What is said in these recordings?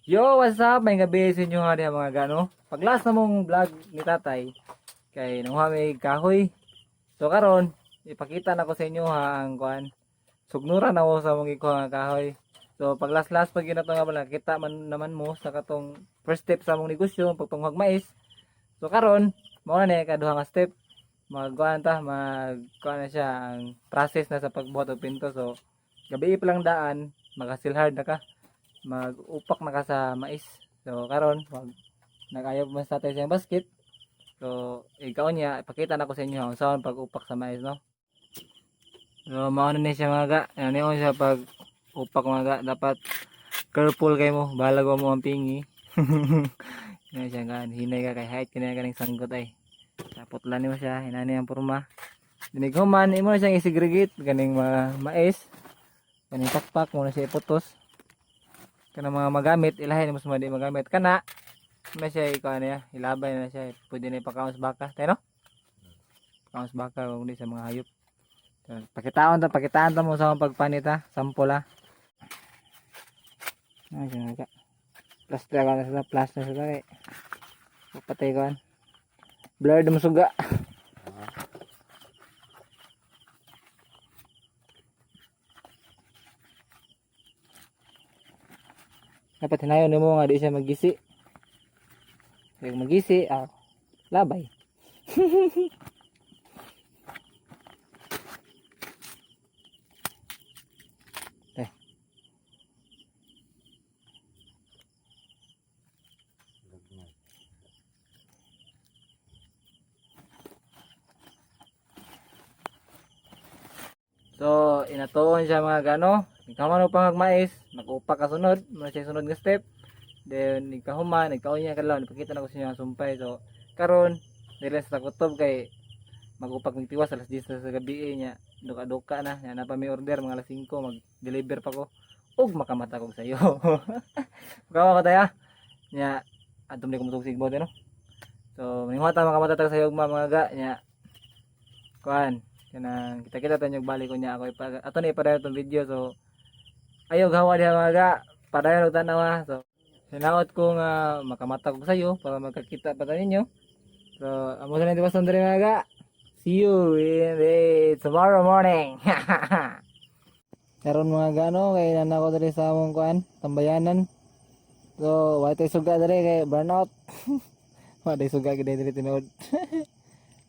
Yo, what's up? May gabi sa inyo nga diha, mga gano. Paglas na mong vlog ni tatay kay nanguha may kahoy. So karon, ipakita na ko sa inyo ha ang kuan. Sugnura na ko sa mong gikuha nga kahoy. So paglas-las pag yun na to nga pala, kita man naman mo sa katong first step sa mong negosyo, pagtunghag mais. So karon, mao na ni kaduha nga step. Magkuan ta, magkuan na siya ang process na sa pagbuhat og pinto. So gabi pa lang daan, makasilhard na ka, mag-upak na ka sa mais. So karon mag nag-ayaw man sa tatay sa iyang basket. So ikaw niya ipakita na ko sa inyo ang saan pag-upak sa mais, no. So mao na ni siya, mga ga. Ano niyo siya pag upak, mga ga, dapat careful kay mo, balag mo ang pingi. Yan siya gaan, hinay ka kay height kini kaning sanggot ay. Tapot lang nimo siya, hinani ang porma. Dinig human, imo na siyang i-segregate ganing mga mais. Ganing pakpak mo na siya iputos kana mga magamit, ilahin mo sa mga di magamit kana na siya ikaw na ilabay na siya, pwede na ipakaon sa baka tayo, no, pakaon sa baka kung di sa mga hayop. So, pakitaan ta, pakitaan ta mo sa mga pagpanit ha, sample ha. Ay siya nga plaster ka na sa plaster sa kay patay ko blurred mo suga. Dapat hinayon nimo nga di siya magisi. Kaya kung magisi, ah, labay. Eh. So, inatuon siya, mga gano. Ikaw man upang mais, mag-upak ka sunod, mga siya sunod nga step. Then nagkahuman, nagkaon niya kadlaw, ipakita na ko sa inyo ang sumpay. So, karon dili sa kutob kay mag-upak mig tiwas alas 10 na sa gabi eh, niya. Duka-duka na, niya na pa may order mga alas 5, mag-deliver pa ko. Ug makamata ko sa iyo. Makawa ko tayo. Nya adtom di ko mutug sigbo no. So, maningwa ta makamata ta sa iyo mga ga nya. Kuan, kanang kita-kita tayo balik ko niya ako ipa ato na ipadayon tong video, so ayaw gawa diha, mga ga, padayon og tanawa. So hinaot ko nga makamata ko sa iyo para magkakita pa ta ninyo. So amo sa nang diwason diri, mga ga. See you in the tomorrow morning. Karon, mga gano, kay nana ko diri sa among kuan tambayanan. So wa tay suga diri kay burnout, wa tay suga gid diri tinuod.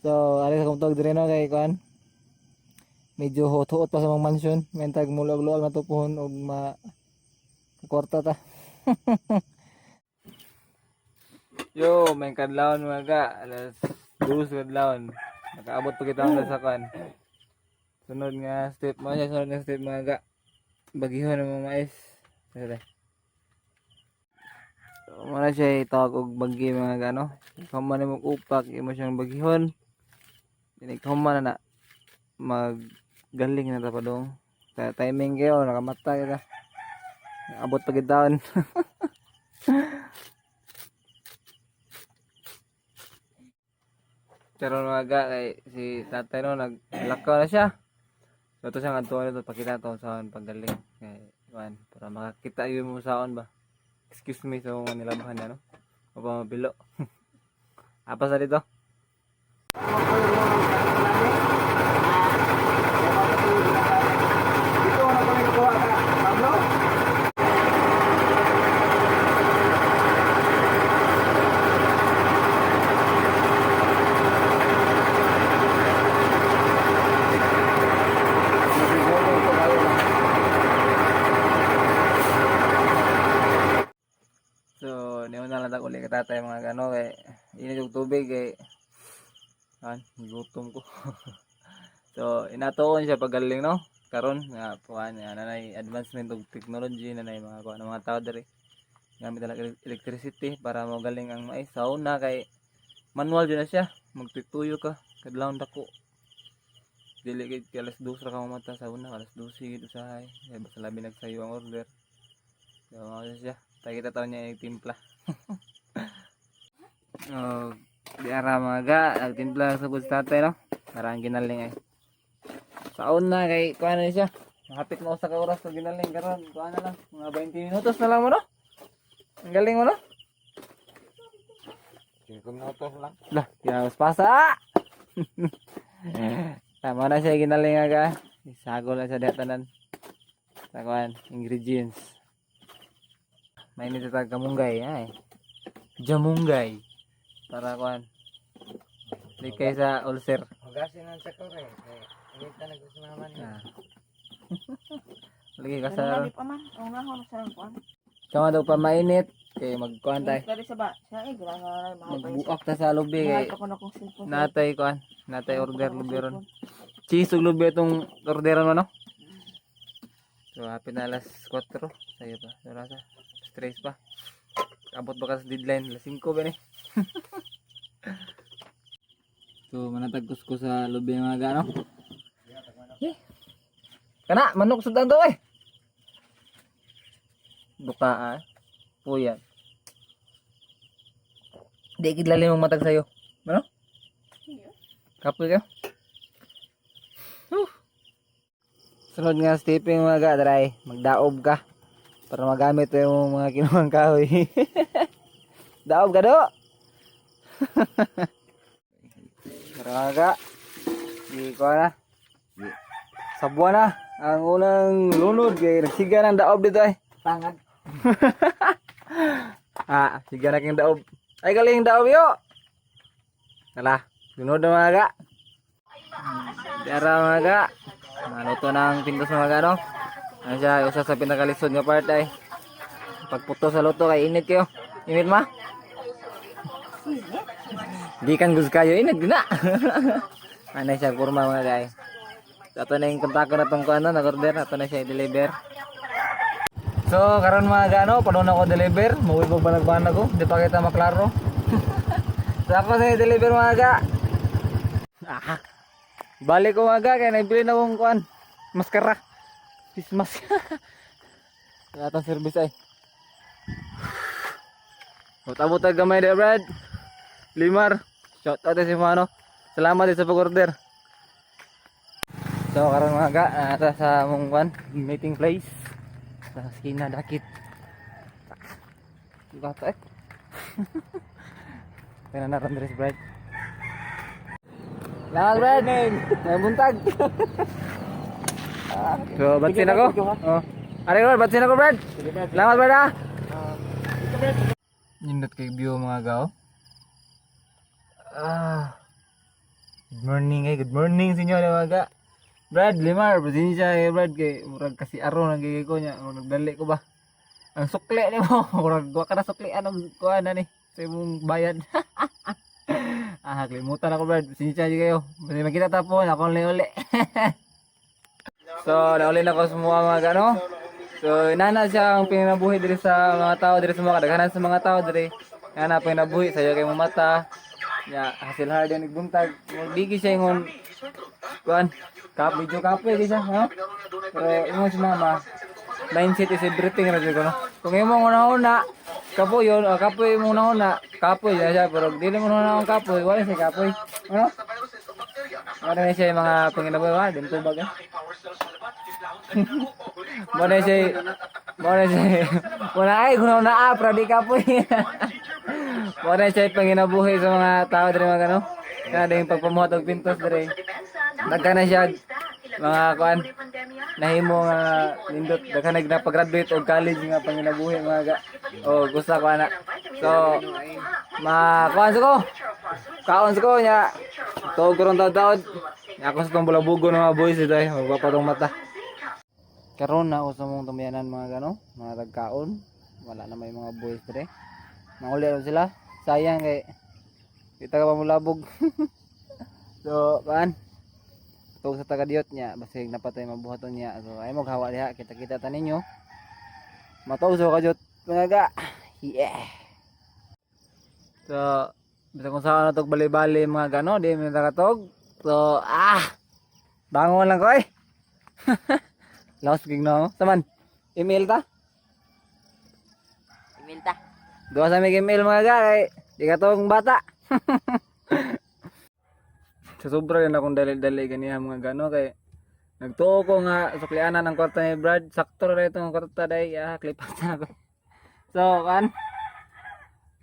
So ari sa kumtog diri no kay kuan medyo huot-huot pa sa mga mansyon. Mentag muluag-luag na tupuhon og ma kwarta ta. Yo, may kadlawon, mga ga, alas 2 kadlawon. Nakaabot pa kita sa kuan. Sunod nga step mo siya, sunod nga step, mga ga. Bagihon ng mga mais. Sige. So, muna siya itawag og bagi, mga ga, no. Ikaw man mo upak, imo siyang bagihon. Then ikaw man na maggaling na ta pa dong. Kaya timing kayo, nakamata kita. Abot pa kita. Pero mga ga, kay si tatay no, naglakaw na siya. So ito siya nga nito, pakita to sa paggaling. Kay, kuan, para makakita yun mo saon ba. Excuse me sa mga nilabhan na, no? O pa mabilo. Apa sa dito? Dito na kami kukuha ka, Pablo? So, niyo na lang uli ka tatay, mga gano, kay init yung tubig kay an gutom ko. So, inatuon siya paggaling no. Karon nga kuan nga nanay advancement og technology, nanay mga kuan mga tao diri. Gamit na lang electricity para mogaling ang mais. Sa una kay manual jud na siya, magtutuyo ka kadlawon dako. Dili kay kay alas 2 ra ka mamata sa una, alas 12 gid usahay. Kay basta labi nagsayo ang order. So, mao na siya. Tayo kita taon niya yung timpla. Oh, di ara mga ga, nagtimpla sa good tatay no. Para ang ginaling ay. Sa una kay kuan na siya. Mahapit mo sa ka oras sa ginaling karon. Kuan na lang, mga 20 minutos na lang mo no. Ang galing mo, no? 5 minutos lang. Lah, kinabas pasa. Tama na siya ginaling aga. Isago lang sa tanan. Sa kuan, ingredients. Mainit ito kamunggay ay. Jamunggay. Para kuan. Di kay sa ulcer. Hugasin ang sakore. Eh, init na nagsusumama niya. Ah. Lagi ka sa Ano pa man? Oo nga, hono sa kuan. Kama daw pa mainit kay magkuan tay. Dali sa ba? Siya eh, grabe na mahal pa yun. Magbuak ta sa lubi Mahal kay pa ko na kong cellphone. natay kuan, natay order lubi ron. Cheese ug lubi itong orderan mo, no? So, hapit na alas 4. Sayo pa. Oras ah. Stress pa. Abot ba ka sa deadline? Alas 5 ba ni? So, manatagkus ko sa lubi mga gano. Eh. Kana, manok sa tando eh. Duka ah. Puyat. Di gid lalim ang matag sayo. Ano? Kapoy kayo? Whew. Sunod nga stepping mga ga, dry. Magdaob ka. Para magamit yung mga kinuhang kahoy. Daob ka do! Para mga ga. Di ko na. Sabwa na. Ang unang lunod kay nagsiga ng daob dito ay. Pangad. Ah, siga na kang daob. Ay galing daob yo. Tala, lunod na mga ga. Dara mga ga. Maluto na ang pintos mga ga, no? Ano siya, usa sa pinakalisod nga part ay. Pagputo sa luto kay init kayo. Init ma? Di kan gus kayo init gina. Ano siya kurma mga guys. So, ato na yung kontako na tong kuano, nag-order, ato na siya i-deliver. So, karon mga gano, padung ako deliver, mauwi pa banag-banag ko, di pa kita maklaro. So ako sa deliver mga ga. Ah. Balik ko mga ga, kaya naibili na akong kuan, maskara. Face mask. Lahat ang service ay. Abot ang gamay de Brad. Limar. Shout out si Mano. Salamat din sa pag-order. So karon mga ga, nasa sa mong kuan, meeting place sa skina dakit. Bata eh. Kaya na ron dress Brad. Salamat Brad. May buntag. So, batsin ako. Oh. Ari Brad, batsin ako Brad. Salamat Brad ah. Nindot kay view mga gao. Ah. Good morning eh, good morning sa inyo mga ga. Brad, limar, pasensya eh Brad kay murag kasi aron ang gigay ko niya, murag nagdali ko ba. Ang sukli nimo, murag wa ka na sukli anong kuan na ni sa imong bayad. Ah, kalimutan ako Brad, pasensya jud kayo. Basta makita ta po, ako lang uli. So, nauli na ko sa mga gano. So, inana siya ang pinabuhi diri sa mga tao diri sa mga kadaghanan sa mga tao diri. Inana pinabuhi sayo kay mo mata. Ya, hasil hard yan nagbuntag. Digi siya ingon kuan kap video kape di siya, ha? Pero ingon si mama, mindset is everything ra jud ko no. Kung imong una-una, kapoy yun, o kapoy imong una-una, kapoy siya siya, pero dili mo una ang kapoy, wala siya kapoy. Ano? Wala na siya yung mga panginabuhi, wa, din tubag eh. Mo na siya, mo na siya, wala ay, kung na ah, pero di kapoy. Mo na siya yung panginabuhi sa mga tao diri mga ano. Kaya din pagpamuhat og pintos diri. Daghan na siya mga kuan nahimo nga nindot daghan na nagpa-graduate og college nga panginabuhi mga ga. O gusto ko ana. So ma kuan sa ko. Kaon sa ko nya. Tuog ko ron taod-taod. Nya ako sa tong bulabugo ng mga boys dito ay magpapatong mata. Karon na ako sa mong tumiyanan mga gano, mga tagkaon. Wala na may mga boys dire. Manguli na sila. Sayang kay kita ka pa mulabog. So, paan? Tuog sa taga-diyot niya, basig napatay mabuhaton niya. So, ay maghawa diha, kita-kita ta ninyo. Matuog sa kadyot mga ga. Yeah. So, bisa kung saan na tog bali-bali mga gano, di mo nakatog. So, ah. Bangon lang ko eh. Laos gig no. Saman. Email ta? Email ta. Duha sa may email mga ga kay di ka tong bata. Sa sobra rin akong dali-dali ganiha mga gano kay nagtuo ko nga suklianan ang kwarta ni Brad. Sakto ra itong kwarta day. Ah, klipas na ako. So, kan.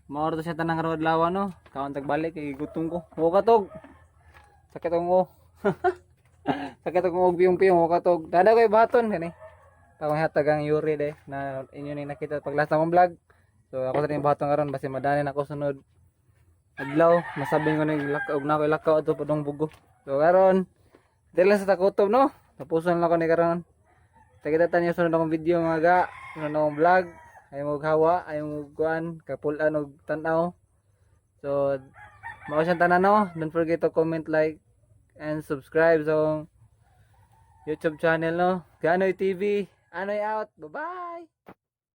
Maoro to siya tanang karon adlaw, no. Kaon tagbalik kay gutom ko. Mo katog. Sakit ang o. Sakit ang og piyong-piyong mo katog. Dada koy baton kani. Tawang hatag ang Yuri de na inyo ni nakita pag last akong vlog. So ako sa ning baton karon basi madani na ako sunod adlaw, masabi ko ning lakaw na ko lakaw ato padong bugo. So karon dili lang sa takutob, no. Tapuson lang ko ni karon. Tagita niyo sunod akong video, mga ga, sunod akong vlog. Ay mo hawa, ay mo kuan, kapulan og tan-aw. So mao siyang tanan, no. Don't forget to comment, like and subscribe sa akong YouTube channel, no. Ganoy TV. Anoy out. Bye-bye.